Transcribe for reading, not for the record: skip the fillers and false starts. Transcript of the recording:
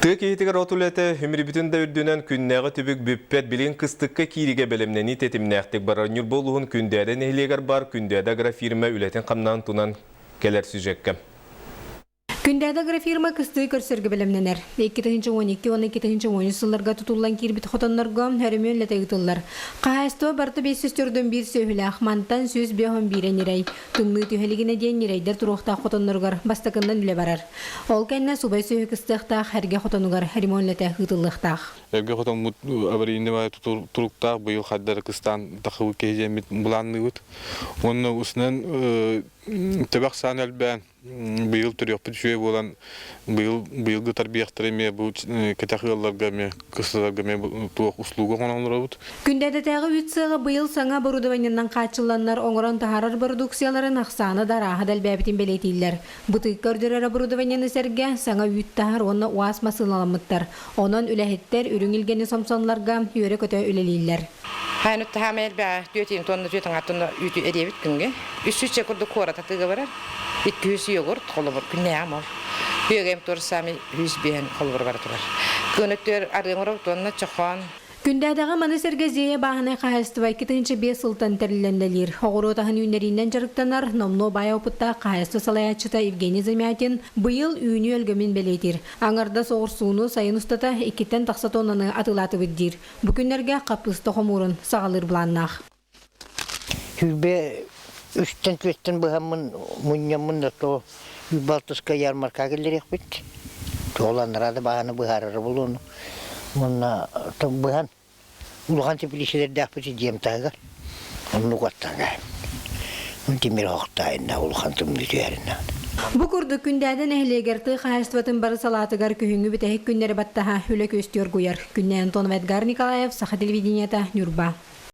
Тыа киһитигэр от үлэтэ үмүрүбүтүн да үрдүнэн күннээҕи түбүк бүппэт. Билигин кыстыкка кииригэ бэлэмнэнии тэтимнээхтик барар. Ньурба улууһун Күндээдэ нэһилиэгэр баар Күндээдэ агрофирма үлэтин хамнаһын тунан кэлэр сюжекка. Күндээдэ агрофирма кыстыы көрсөргө бэлэмнэнэр. 2012 уонна 2013 сылларга тутуллан киирбит хотоннорго өрөмүөн үлэтэ ыытыллар. Хаһаайыстыба барыта 541 сүөһүлээх, мантан 151 ньирэй. Тымныы түһэлигинэ диэн ньирэйдэр туруохтаах хотонноругар бастакыннан үлэ барар. Ол кэннэ субай сүөһү кыстыахтаах эргэ хотонугар ремонт үлэтэ ыытыллыахтаах. Эргэ хотоммут аварийнай туруктаах быйыл хардары кыстаан тахыбыт киһи диэммит былаанныыбыт. Уонна усунан төбөх саан элбээн быйыл төрүөхпүт үчүгэй буолан быйыл быйылгы тарбиахтары эмиэ бу кэтэх ыалларга эмиэ кысталарга эмиэ туох услуга оҥорон олоробут. Күндээдэтээҕи үүт сыаҕа быйыл саҥа оборудованиенан хааччылланнар оҥорон таһаарар бородууксуйаларын ахсаана да арааһа да элбээбитин бэлиэтииллэр. Бытыыкка көрдөрөр оборудованиены сэргэ саҥа үүт таһар уонна УАЗ массыыналаммыттар. Онон үлэһиттэр үрүҥ илгэни сомсоннорго үөрэ-көтө үлэлииллэр. Хаан үттаһаама элбэҕэ түөтийн тонна түөт аҥааттан үүтү эриэбит күҥҥэ. Үс сүүсчэ курдук куорат атыыга барар. 200 йогурт холобур күннээҕим ол. Үөгэм тур сами 105 холобур бара турар. Кыын өттүгэр арыым оробут уонна чохоон. Күндээдэҕэ маны сэргэ Зея бааһынай хаһаайыстыба 2005 сылтан тэриллэн үлэлиир. Оҕуруот аһын үүннэриинэн дьарыктанар номнуо баай опыттаах хаһаайыстыба салайааччыта Евгений Замятин быйыл үүнүү өлгөмүн бэлиэтиир. Аҥардас оҕурсууну сайын устата иккиттэн тахса тоннаны атыылаатыбыт диир. Бу күннэргэ хаппыыста хомуурун саҕалыыр былааннаах. Сүүрбэ үстэн түөртэн быһаммын мунньаммын да то Балтыска ярмарка киллэриэхпит. Туоланнара да баһаны быһаарара буолуону. Уонна быһан улахан теплицэлэрдээхпит дьиэм таһыгар. Оннук аттаан Тимир оһохтоойунна улахан тымныы түһэринэ. Бу курдук Күндээдэ нэһилиэгэр тыа хаһаайыстыбатын бары салаатыгар күһүҥҥү бүтэһик күннэри баттаһа үлэ күөстүү оргуйар. Күннээ Антонов Эдгар Николаев, Саха телевидениета, Ньурба.